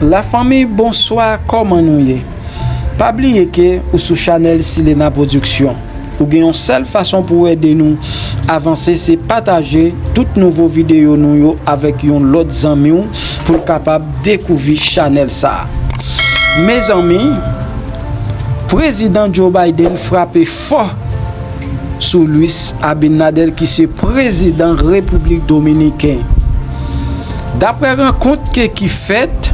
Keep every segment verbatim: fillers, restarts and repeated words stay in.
Lafanmi, bonswa, kòman nou ye? Pa bliye ke ou sou chanèl Silena Production. Ou gen yon sèl fason pou w ede nou avanse, se pataje tout nouvo videyo nou yo avèk yon lòt zanmi w pou l kapab dekouvri chanèl sa a. Mezanmi, Prezidan Joe Biden frape fò sou Luis Abinader ki se prezidan Repiblik Dominiken. Daprè rankont ke ki fèt,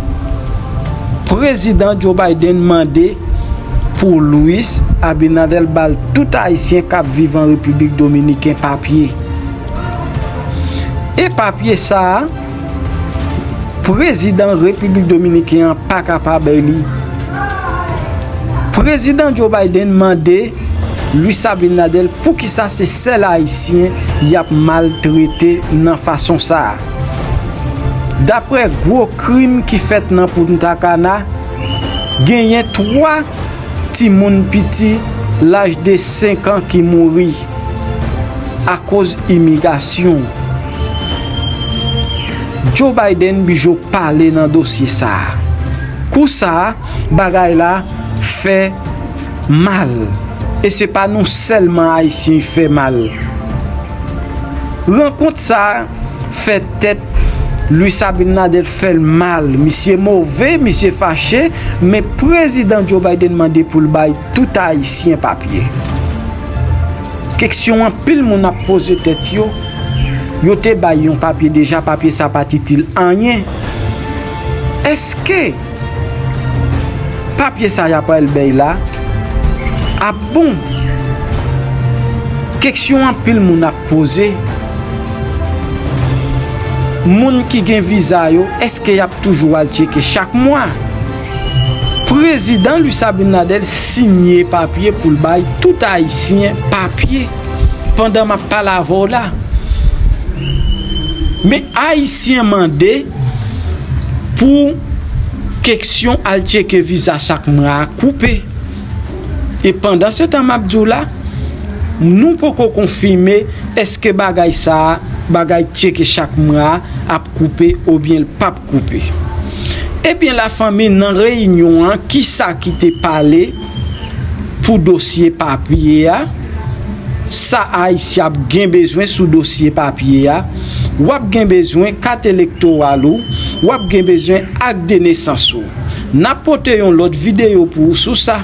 Prezidan Joe Biden mande pou Luis Abinader ba l tout Ayisyen k ap viv an Repiblik Dominiken papye. E papye sa a, prezidan Repiblik Dominiken an pa ka pa bay li. Prezidan Joe Biden mande Luis Abinader poukisa se sèl Ayisyen y ap maltrete nan fason sa a. Daprè gwo krim ki fèt nan Punta Cana, genyen twa timoun piti laj de senk an ki mouri akoz imigrasyon. Joe Biden bijo pale nan dosye sa a. Kou sa a, bagay la fè mal. E se pa nou sèlman Ayisyen fè mal. Rankont sa a fè tèt Luis Abinader fè l mal. Misye move, misye fache, men prezidan Joe Biden mande pou l bay tout Ayisyen papye. Keksyon anpil moun ap poze tèt yo, yo te bay yon papye deja, papye sa pa t itil anyen. Èske papye sa y ap al bay la ap bon? Keksyon anpil moun ap poze. Moun ki gen viza yo, èske y ap toujou al tcheke chak mwa? Prezidan Luis Abinader sinye papye pou l bay tout Ayisyen papye pandan m ap pale avè w la. Men Ayisyen mande pou keksyon al tcheke viza chak mwa a koupe. E pandan se tan m ap di w la, nou poko konfime èske bagay sa a, bagay tcheke chak mwa a, ap koupe oubyen l p ap koupe. Ebyen, lafanmi, nan reyinyon an, kisa ki te pale pou dosye papye a? Sa Ayisyen ap gen bezwen sou dosye papye a? W ap gen bezwen kat elektoral ou, w ap gen bezwen ak de nesans ou. N ap pote yon lòt videyo pou ou sou sa.